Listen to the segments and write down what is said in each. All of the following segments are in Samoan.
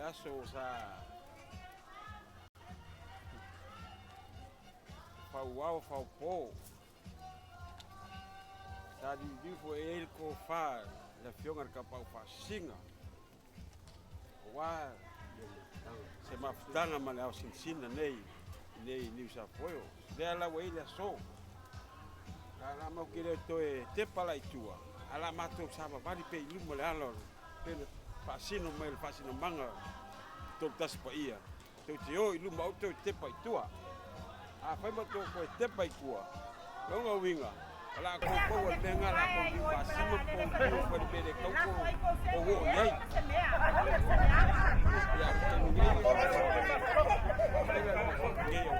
Le aso sa fauao faupo sa liuliu foi ai le tofa i le Afioga i le Tapaau Faasisina aua se mafutaga ma le ao sinasina nei i nei Niu South Wales. Lea la ua i ai le aso. A la matou te le toe tepa la i tua, a la matou savavali pea i luma le ala o le pei ona faasino mai le faasinomaga o le Tasi Paia, tou te o i luma aua tou te tepa i tua. Afai ma tou toe tepa i tua, o lona uiga, o le a tou pau le mea lena, o le a tou liu faasima ma tou liu fai le mea le tatau tou oo i ai. Ia, o le taimi nei, faafetai la i le matou nei au.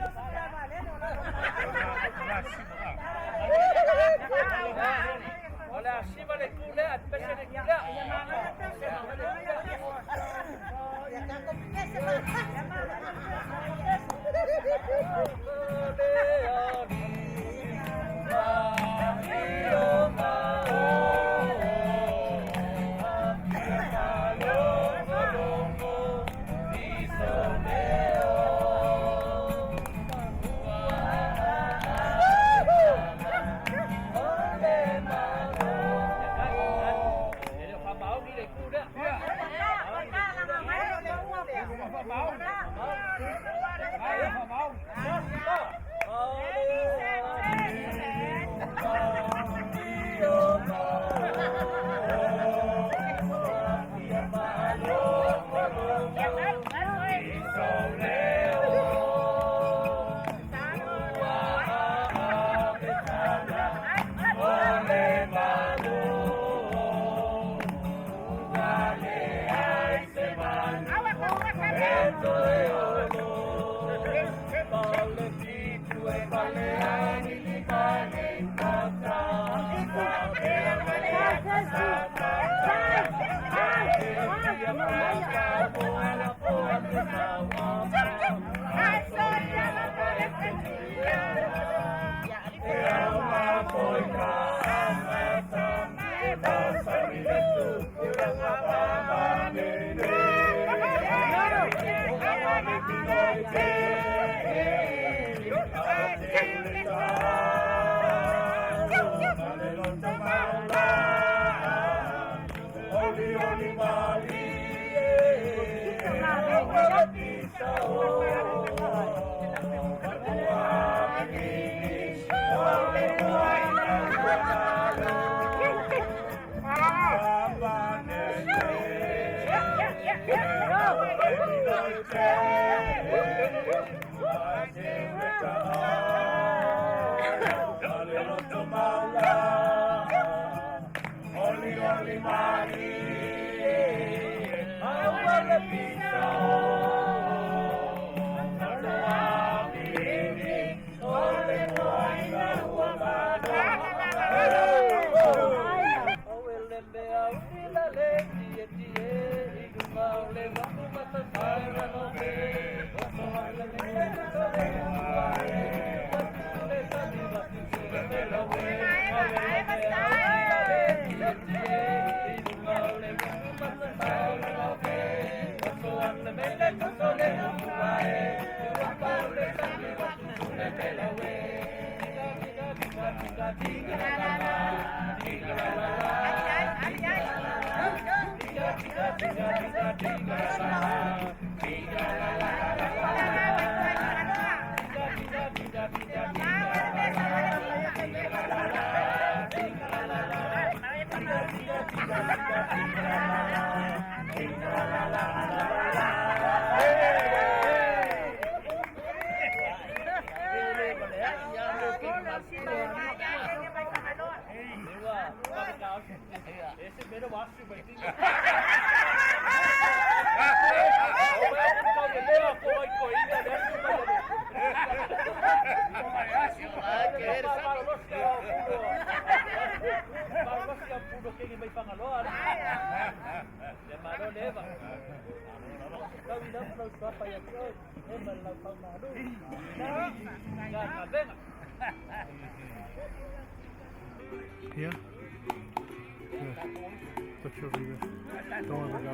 Here. Yeah. Picture of you. Don't ever go.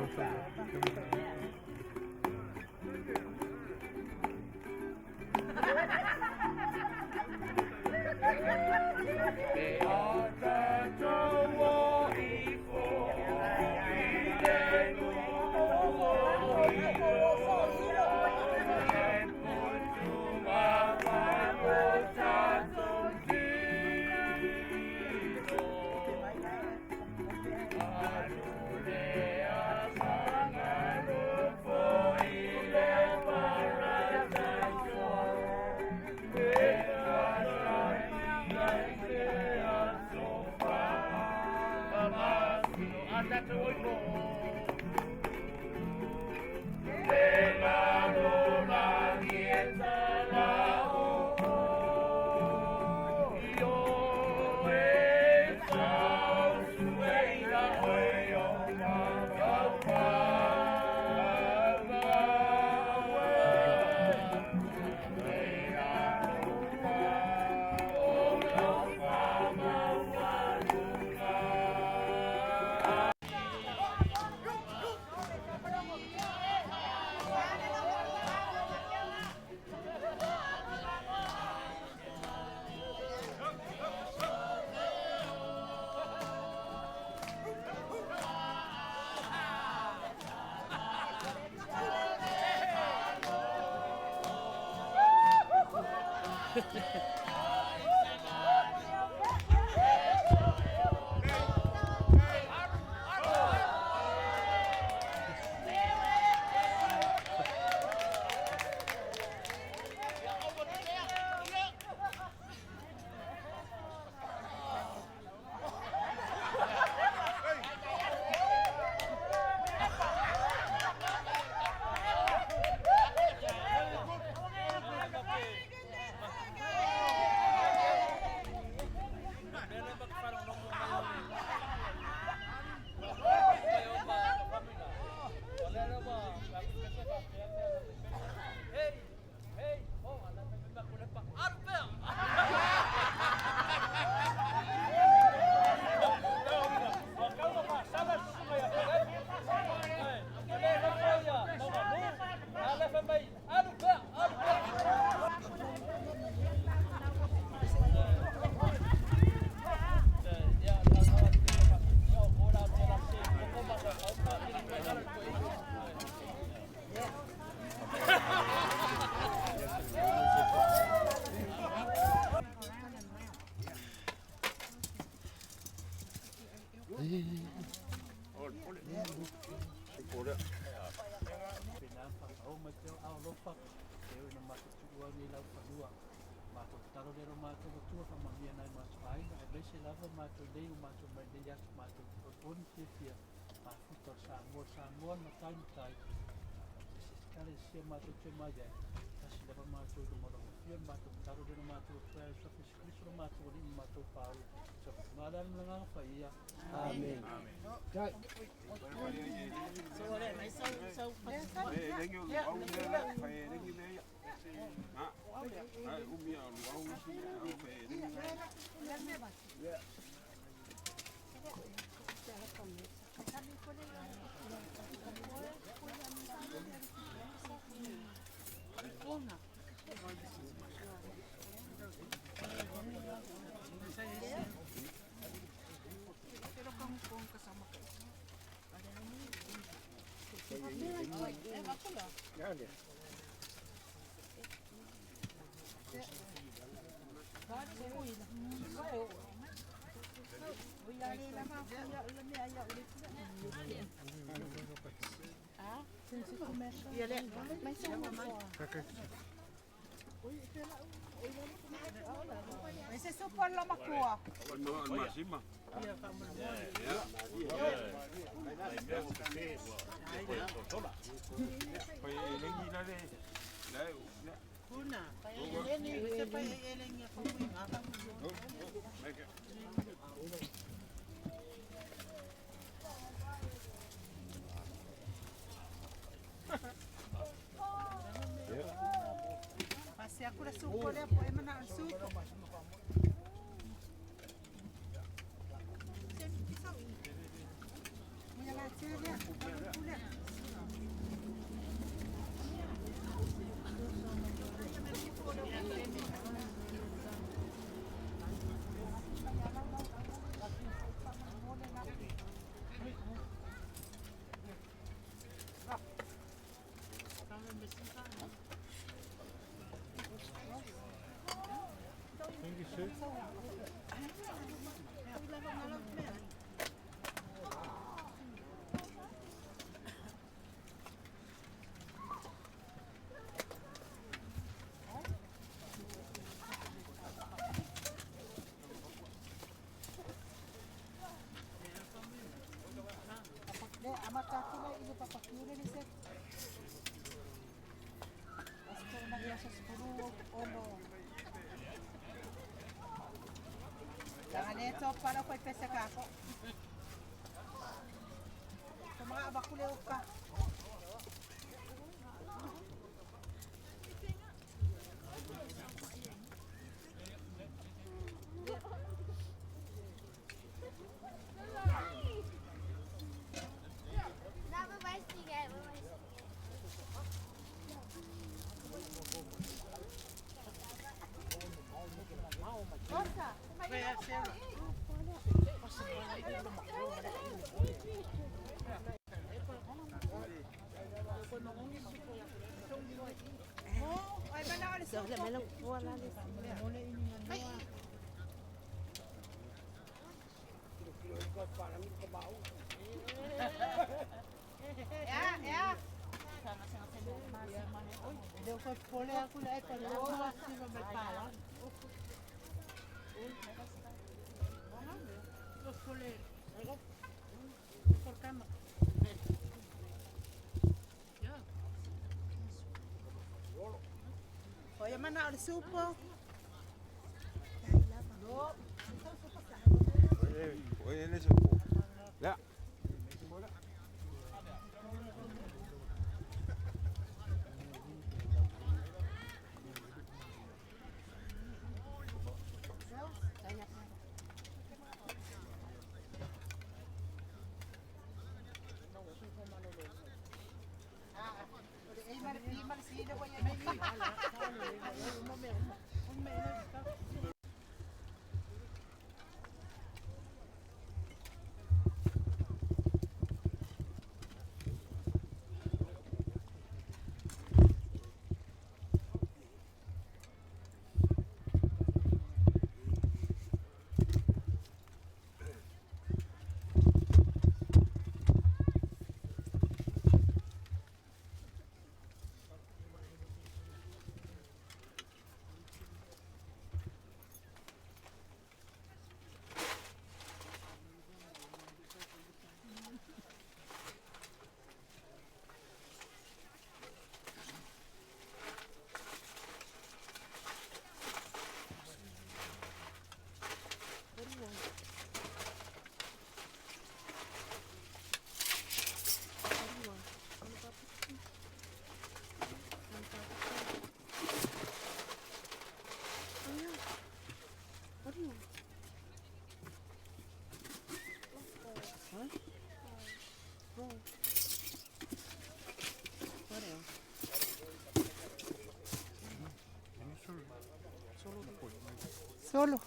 Solo.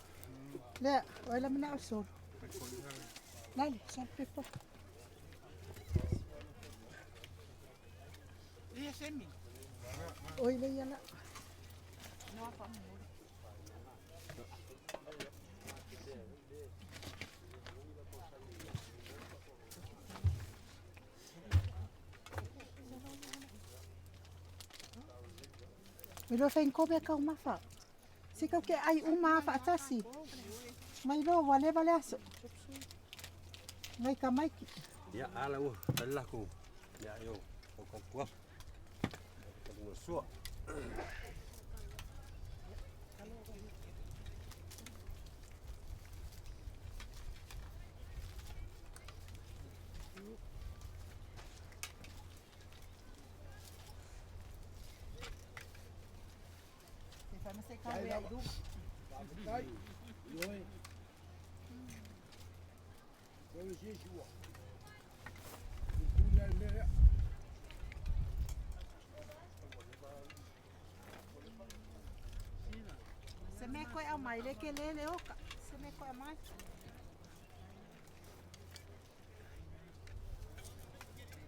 Lea, o le manao solo. Lale, solo pepo. Oi le ia la. Me lo whain kobe ka umafa. Se kau ke ai uma faatasi. Mai lo ua leva le aso. Ngai ka maiki. Ia ala ua tali ku. Ia yo o ko kua. Ka bunga sua. Se me koe au mai le ke lele oka. Se me koe mai.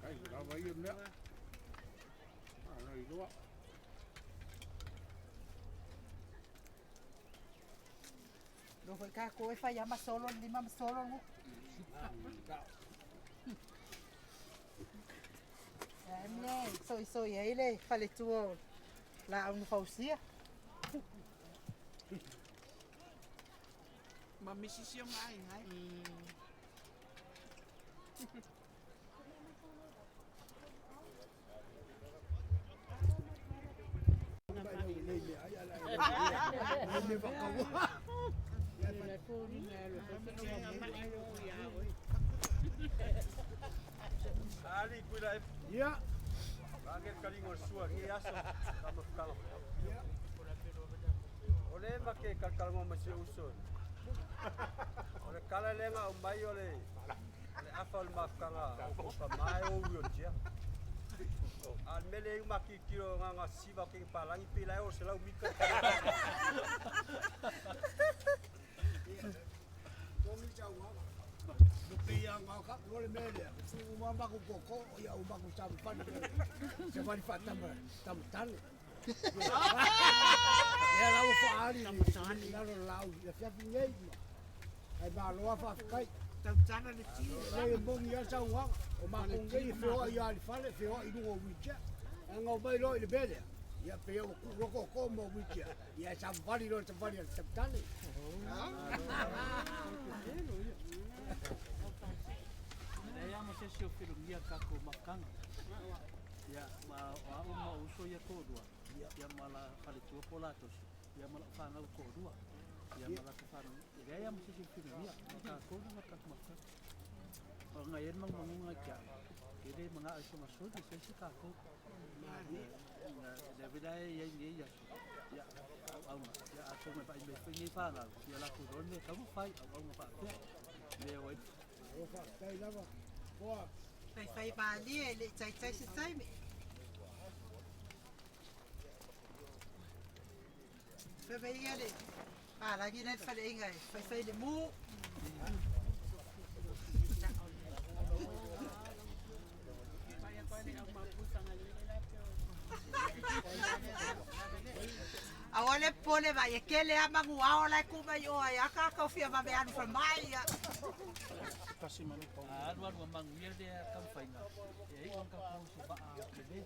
Ai, lava ia mea. Ana iloa. Lo foi ka koe whai ama solo lima ma solo lu. Ai me so so ia ile fale tuo la au no fausia. Ma misisi o ngai ngai. Ali kuila e Ia. Angel kalingo sua ni aso kama kala. O le ma ke kalkalongo ma se uso. O le kala lenga o mai o le le afa o le mafukanga o pa mai o ui o tia. A mele i maki kilo nga nga siva ke palangi pila o se lau mika. No pe ia ngā ka no le mele. Fu uma maku koko ia uma ku samu pani. Se wari fa tama tama tane. Lea la ua faaali i lalo o le laau i le afiafi nei ma ae malo lava faafetai. Tautala le tino. Leai e moni lava le saunoaga, o matou nei e feoai lava i le fale, feoai i luga o wheelchair. Ae na omai loa i le mea lea, ia pei ua tuu loa tootoo ma wheelchair, ia ae savavali loa i le savavali a le tauta. Leai lava ma se isi o felogia le tatou mafutaga. Ia, ma o au ma ou uso ia e toalua, ia ma la faletua po o la tosi, ia ma lau fanau e toalua, ia ma latou fanau. E leai lava ma se isi o felogia, o tatou lea ma le tatou mafutaga. O na i ai le manumanuga ia te au, e le manao e sogasoli e se isi tatou. Le vila e i ai nei aso, ia, auauna, ia atonu e vaai mai foi nei fanau, ia latou iloa le mea e tatau ona fai, auauna faapea, mea o ai. Malo faafetai lava. Toa. Faifai malie e le i taitai se taimi. Fai mai ia le palagi la i le faleaiga e faifai le mu. Aua le popole vai e kele a manuao la e ku mai o ai aka ka fia vave alu fa mai ia. A alu alu a manuia lea taumafaiga, e iu lava tatou i se vaa tele.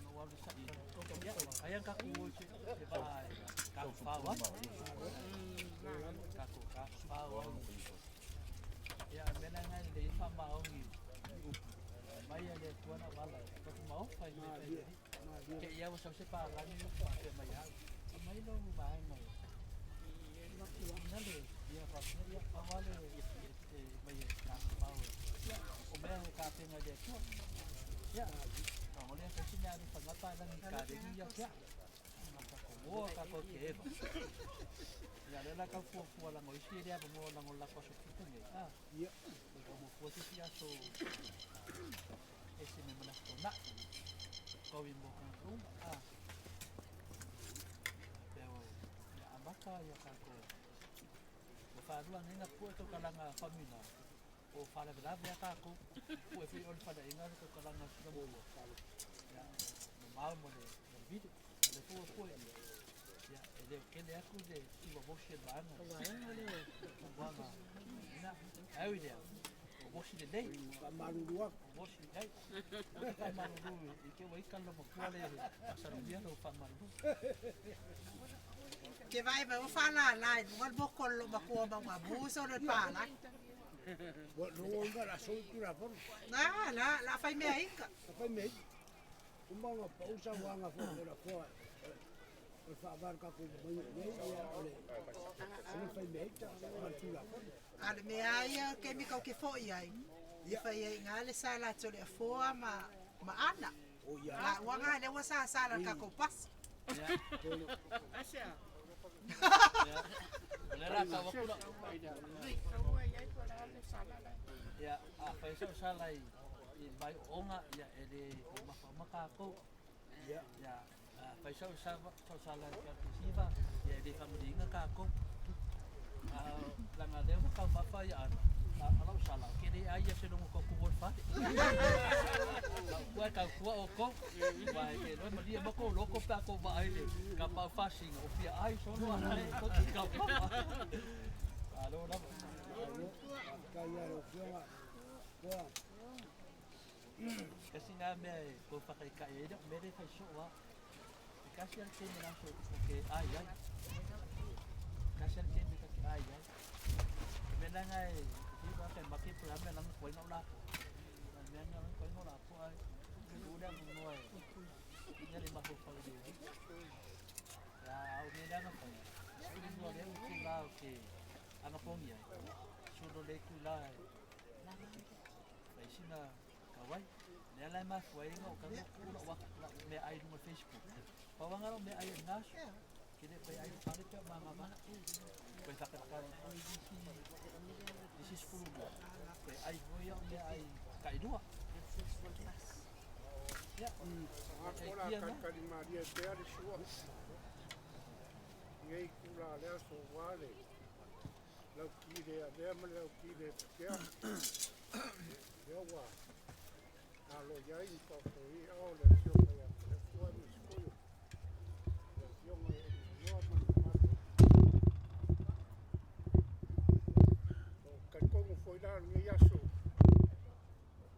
Na ou alu i saili, ia, ai lava tatou o i se vaa e tafafao ai. Tatou tafafao ai. Ia, a o le mea la lena e lelei ai le faamaoni i upu, aumai lava e le Atua lau ala e taumamaofa i mea e fai ai. Te i lava ua sau se palagi faapea mai ia au, aumai lou vaega e Ia, pau lava le mai e tafafao e, o mea e tapena e le Atua. Ia, o lea foi se mea alofa mai palagi i kaleni ia te au. Moa tatou te eva. Ia, lea la tau fuafua leaga o isi e le avanoa leaga o le latou aso tupu nei. A, Ia. Toe tau muafua se isi aso ese mai ma le aso Toonai. Kau i mo tagata uma. A, pea o le a amata ia tatou. Ua faalua nei na pue tautalaga a Famina, po o faalavelave lava tatou. Pue foi o le faleaiga le tautalaga a Sinamoa. Ia, mamao ma le vili. O lea foi ua pue ia, ia, e le o tele atu le iva mosi a le vaega. Vaega, ina, ae ui i lea, ua mosi lelei. Faamalulu atu. Ua mosi lelei. Ou te faamalulu i te i ua ita le loomatua lea e masalomia lou faamalulu. Ke vaai mai ua faalala i luga le moto o le loomatua o Maugamu solo le palagi. Ua logo inga la sou Tulafono. Na, la, la fai mea ika. La fai mea ika. Uma ona pau sauaga foi o le afoa o le faavae o le tatou mai nei ia o le o le fai mea ika ma le Tulafono. A o le mea lava ia o le taimi tatou te foi ai, e fai ai i ina le sa latou le afoa ma ma Ana. Laua na lea ua sasala i le tatou pasi. O lea la tau atu lau. Ia, a fai sau sala i mai ooga, ia e le taumafa uma tatou. Ia, a fai sau sala i LPC, ia e le faamalieina tatou. A leaga o lea ua taumafa ia Ana, a o lau sala, ou te le ai ia seiloga tou tuua i le fale. Lau tua e tautua outou, aua e te iloa e malie mai tou loto pe a tou vaai i le kapau fasina, ua fia ai solo a o la e tou te taumafa. Malo lava. Faafetai lava i lau Afioga. Toa. Tasi lena mea e tau faataitai ai lau mea lea e fai soo lava. E tasi lava le taimi o le aso ou te ai ai. Tasi lava le taimi ta te ai ai. O le mea la lena e fiu tagata e maki po o le a le mea e ala ai ona tuai ona ou lapoa. A o le mea lena e ala ai ona tuai ona ou lapoa e tuu le avanoa e le mafaufau i le A o mea la na fai, sulu loa lea itula ou te anapogi ai, sulu lea itula e fai sina tauai. Lea la e mafua ai ona ou tago tuu lau meaai i luga o le Facebook. Pau lava lena o lau meaai o lena aso. Ou te le toe ai i le fale pe a ou manava. Toe faatalitali foi nisi 12, toe ai foi au meaai tailua. Ia, O la taitia na. talitali malie pea le sua. Nei itula o le aso aua le lauki le avea ma le lauki le pekea. Lea ua Alo i ai ma faafofoga ao le Afioga ia Toleafoa aemaise foi o le Afioga ia Leulumoega ma le mamalu. O talitonu foi la o lenei aso, o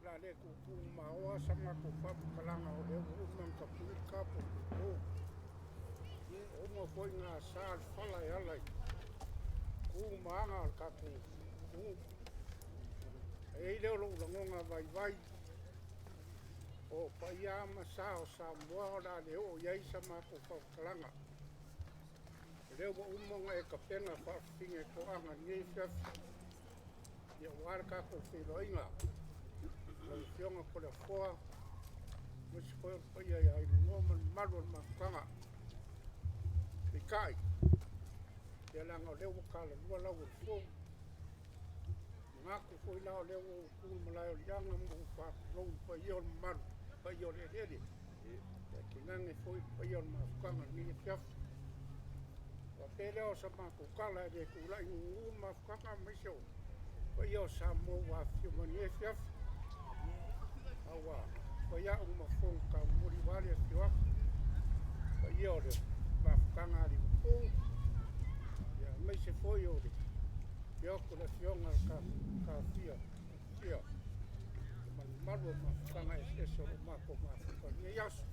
le a le tuutuu maoa sa matou faamatalaga, o lea ua uma ona tapui le tapu a le tupu. Ua uma foi ona asa le fala e ala i tu ma aga o le tatou atunuu. E i ai lea o lou lagona vaivai, o paia lava ma sa o Samoa o le a le oo i ai sa matou faamatalaga. O lea ua uma ona e tapena faafafine toaga i lenei afiafi, aua le tatou feiloaiga, lau Afioga Toleafoa, aemaise foi o le paia ia Leulumoega ma le mamalu o le mafutaga. Peitai, ia leaga o lea ua talalua lau o le fo, manatu foi la o lea ua ou tu i le malae o Liaga ma ou faatulou i le paia o le mamalu, le paia o le eleele, ae tainane foi le paia o le mafutaga i lenei afiafi. Ona faapea lea o sa matou tala, e le tulai gugu le mafutaga aemaise o paia o Samoa ua afifio mai i lenei afiafi, a ua fai au ma fofoga taumolimoli aua le afio atu, paia o le mafutaga a Liverpool, aemaise foi o le afio atu o le Afioga i le Kafia ma le mamalu o mafutaga eseese o lo o matou mafuta i lenei aso.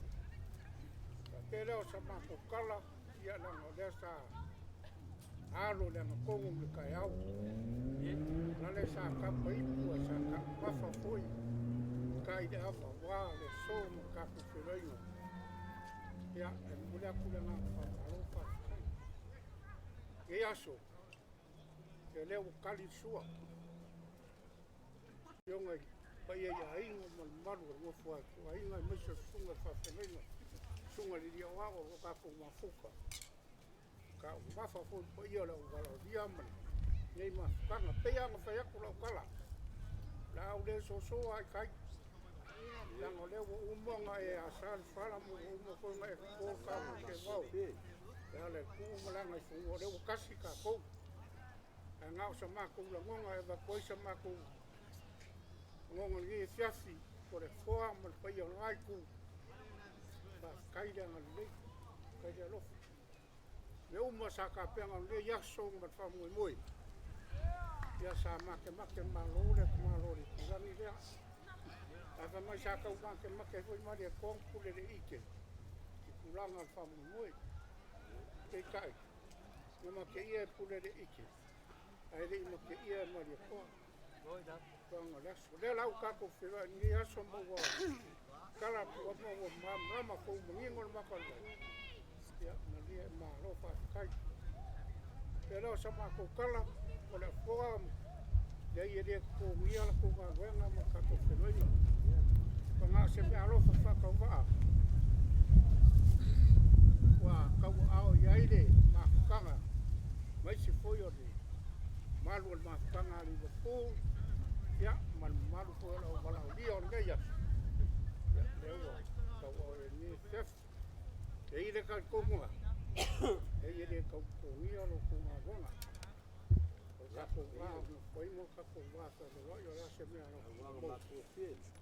Faapea lea o sa matou tala, ia leaga o lea sa alo i le agatonu i le taeao, o la sa tapa ipu ae sa taumafa foi tai le ava aua le aso ma le tatou feiloaiga. Ia, e momoli atu le agaga faamalo faafetai. Lenei aso, ia lea ua tali le sua. Afioga i paia i aiga ma le mamalu o le nofo a ituaiga aemaise o le susuga i le faafeagaiga, susuga i le alii aoao o lo o tatou mafuta. Taumafa foi le paia o le auvalaaulia ma lenei mafutaga. E pei lava ona fai atu lau tala, o le a ou le soso lava i tai, leaga o lea ua uma ona e asa le fala ma ua uma foi ona e toto le tapu i teevao e ala i tu ma le agaifanua, o lea ua tasi tatou. Ae na o sa matou lagona e avatu ai sa matou lagona i lenei afiafi, o le foa ma le paia o lena itu, faafetai le agalelei, faafetai le alofa. Mea uma sa tapena o lenei aso ma le faamoemoe, ia sa matemate malo le Malo o le itulagi lea. Ae fai mai sa tau matemate foi Malietoa ma Puleleiite i tulaga o le faamoemoe. Peitai, na mateia e Puleleiite, ae le i mateia e Malietoa. Tulaga o le aso. O lea la ua tatou feiloai i lenei aso ma ua tala atu ma ua malamalama foi manino le mata o le vai. Ia, malie malo faafetai. Ia lea o sa matou tala, o le afoa leai e le totogia la tou galuega ma tatou feiloaiga. Na o se meaalofa faatauvaa ua tauaao i ai le mafutaga, aemaise foi o le mamalu o le mafutaga a Liverpool, ia ma le mamalu foi o le auvalaaulia o lenei aso. Ia, lea ua tauaao i ai lenei afiafi. E i ai le talitonuga, e le tau totogia lo outou galuega. O le tatou va nonofo ai ma lo tatou va fealoaloai, o le a se mea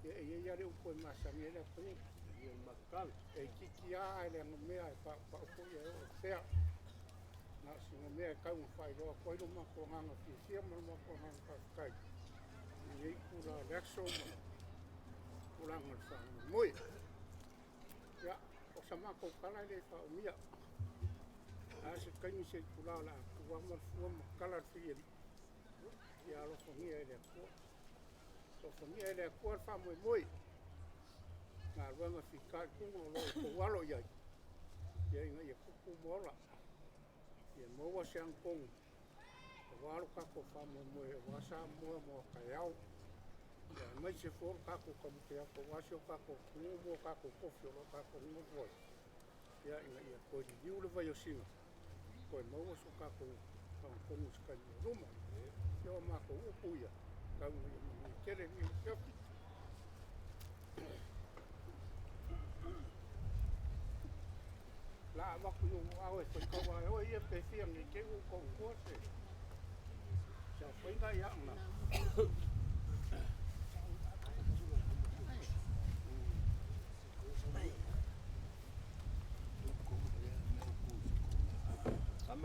e i ai lava le upu e masani ai le atunuu. E itiiti lava ae leaga mea e paupau foi ae oo i fea. Na o sina mea e tau ina faailoa atu ai lo matou agaga fiafia ma lo matou agaga faafetai i lenei itula o le aso ma le tulaga o le faamoemoe. Ia, o sa matou tala e le faaumia. A se taimi se itula o le a tu lava ma le fua ma tala le filialii. Ia alofagia e le Atua. Alofagia e le Atua le faamoemoe. Galuega fitaituga o lo o outou alo i ai, ia ina ia tupu ma ola. Ia maua se agatonu aua lo tatou faamoemoe aua Samoa mo a taeao. Ia aemaise foi o le tatou taumafai atu aua si o tatou atunuu ma o tatou tofi o lo o tatou nonofo ai, ia ina ia toe liliu le vai o Sina, toe maua so tatou agatonu i se taimi o luma. Ia o matou upu ia, tau ina ia manuia tele lenei afiafi. La avatu i ou aao e faitau e oe ia pe fia nei te i ua ou tautua se saofaiga ia ona.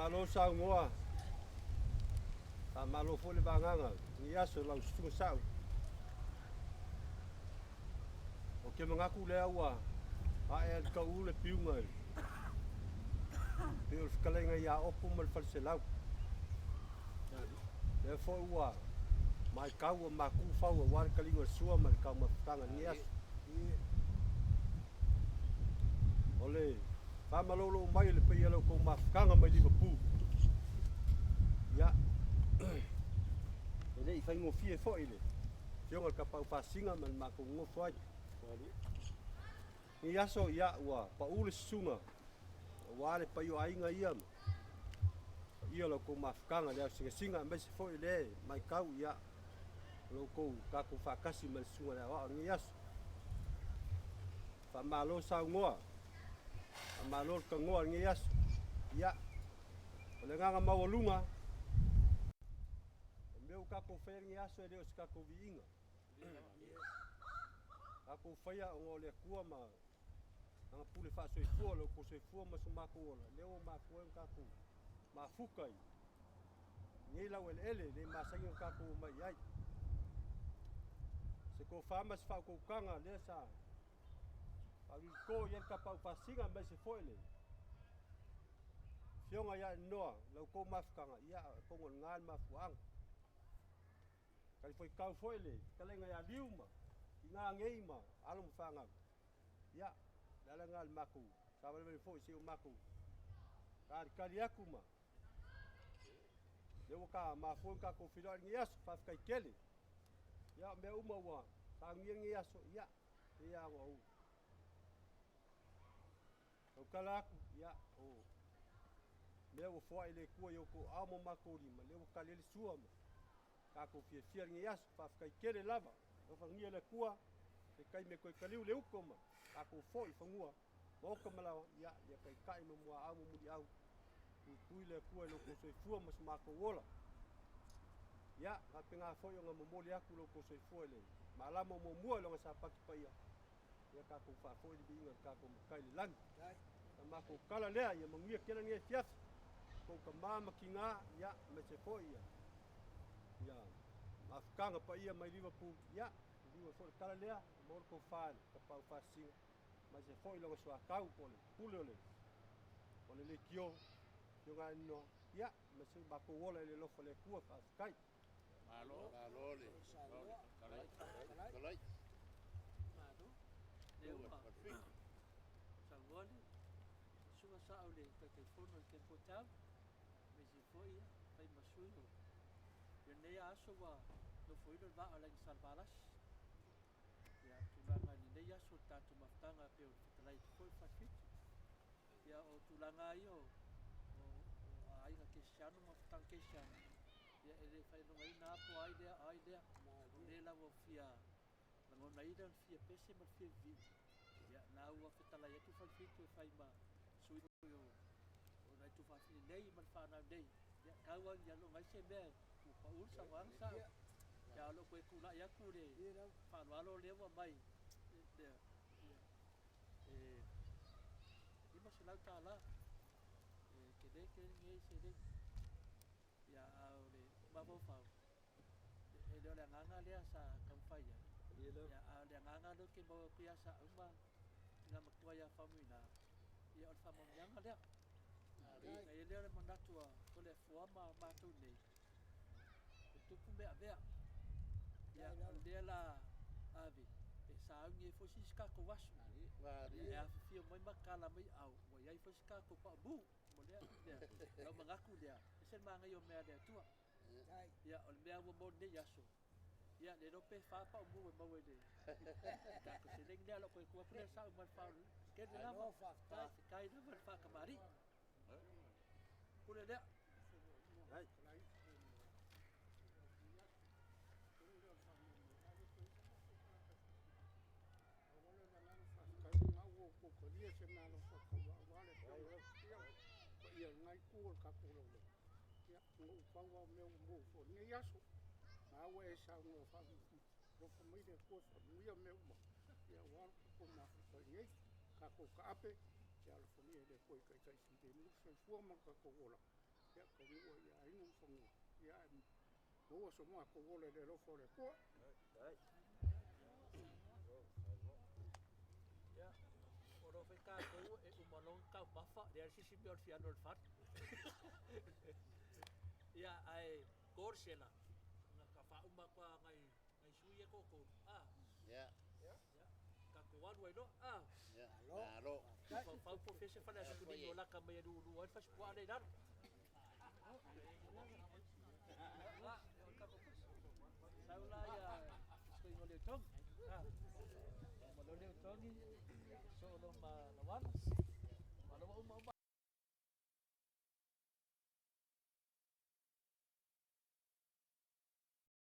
Faamalo saunoa, faamalo foi le vagaga i aso lau susuga Sa'u. Ou te manatu lea ua a'e a le tau'u le piuga e pei o le fetalaiga ia Opo ma le Faleselau. Lea foi ua matau ua matu fau aua le taliga o le sua ma le taumafataga i lenei aso. O le faamalolo mai o le paia o la outou mafutaga mai Liverpool. Ia, e le i faigofie foi le afioga i le Tapaau Faasisina ma le matou nonofo ai. Lenei aso, ia, ua pau le susuga aua le paia o aiga ia, paia o la outou mafutaga i le ao sinasina, aemaise foi le matau, ia, o lo outou tatou faatasi ma le susuga i le Aoao i lenei aso. Faamalo saunoa, faamalo le tanoa i lenei aso. Ia, o le agaga maualuga, o mea ua tatou faia i lenei aso e le o se tatou viiga. Tatou faia ona o le Atua ma Lana pule faasoifua, lo outou soifua ma so matou ola, lea ua mafua ai ona tatou mafuta i nei laueleele le masani ona tatou omai i ai. Se tofa ma se faautautaga lea sa faauliulito i ai le Tapaau Faasisina aemaise foi le afioga ia Elenoa i la outou mafutaga, ia atonu o lena le mafuaaga. Talifuaitau foi le fetalaiga ia Liu ma tina nei ma alo ma fanau, ia, o le ala lena o le matou savalivali foi se i o matou talitali atu ma lea ua ta mafua ona tatou feiloai i lenei aso. Faafetai tele. Ia, o mea uma ua saunia i lenei aso, ia, pei lava ona ou tautala atu, ia, o mea ua foai e le Atua i outou aao ma o matou lima, lea ua tali ai le sua ma tatou fiafia i lenei aso. Faafetai tele lava. Alofagia e le Atua se taimi e toe taliu le uto ma tatou foi i fanua maota ma laoa, ia, ia taitai ma muaau ma muliau, puipui le Atua i lo outou soifua ma so matou ola. Ia, faapena foi ona momoli atu lo outou soifua i le malama o muamua i loga Sapati paia, ia tatou faafoi le viiga i le tatou Matai i le lagi. O le matou tala lea, ia manuia tele lenei afiafi, tou tama ma tina, ia, aemaise foi ia mafutaga paia mai Liverpool, ia, liliu ai foi le tala lea, maua le tofa i le Tapaau Faasisina, aemaise foi lona soatau po o le pule o le leitio, afioga ia Elenoa, ia, aemaise o matou ola i le alofa o le Atua. Faafetai. Malo, malo le fetalai. Malo. Lea ua saunoa le susuga Sa'o le Taitaifono i le Temple Town, aemaise foi ia fai ma sui o lenei aso ua nofoilo le vaa o le Aiga Salevalasi. Ia, tulaga i lenei aso o le tatou mafutaga pei ona fetalai atu foi le Falefitu. Ia, o tulaga lava ia o aiga kerisiano ma mafutaga kerisiano, ia e le faailogaina lava po o ai lea o ai lea. O lea la ua fia lagonaina le fia pese ma le fia vivii, ia na ua fetalai atu Falefitu e fai ma sui o nai tuafafine nei ma le fanau nei, ia tau lava ina iloga ai se mea ua pau le saunoaga Sa'o. Ia, a o lou toe tulai atu i le faaaloalo lea ua aumai e $500 e tele tele lenei seleni. Ia, a o le mafaufau, e le o le agaga lea sa taumafai ai. Ia, a o le agaga lea ou te maua atu ia Sauma le tina matua ia Faumuina, ia o le faamanuiaga lea. Ona i ai lea o le manatu a Toleafoa ma matou nei, e tupu mea avea. Ia, o lea la ave e sauni ai foi se isi tatou aso. E afifio mai ma tatala mai aao, ua i ai foi se tatou paumū. Mo lea mea, ona ou manatu lea, e ese le manaia o mea a le Atua. Ia, o le mea ua maua i lenei aso, ia le iloa pe 4 paumū e maua i le tatou seleni lea. O lou toe tu atu lea Sa'u ma le faaaloalo tele lava. Faafetai lava le faatamalii. Pule lea. Ia taunuu ai i aiga ma fanua, ia ae maua so matou ola i le alofa o le Atua. Ia, o lo foi tatou e uma loa ona taumafa, leai se isi mea o le fia alu i le fale. Ia, ae to le sela, na ka faauma atu lava nai nai sui ia e toatolu, a. Ia. Ia, tatou alu ai loa, a. Ia, malo. Mafaufau po o fea se fale asukulini o lata mai e lulu ai le fasipuaa lea i lalo. Sau la ia sui o Leutogi. Ah. Ma lo Leutogi so lo ma lawana. Ma lo uma uma.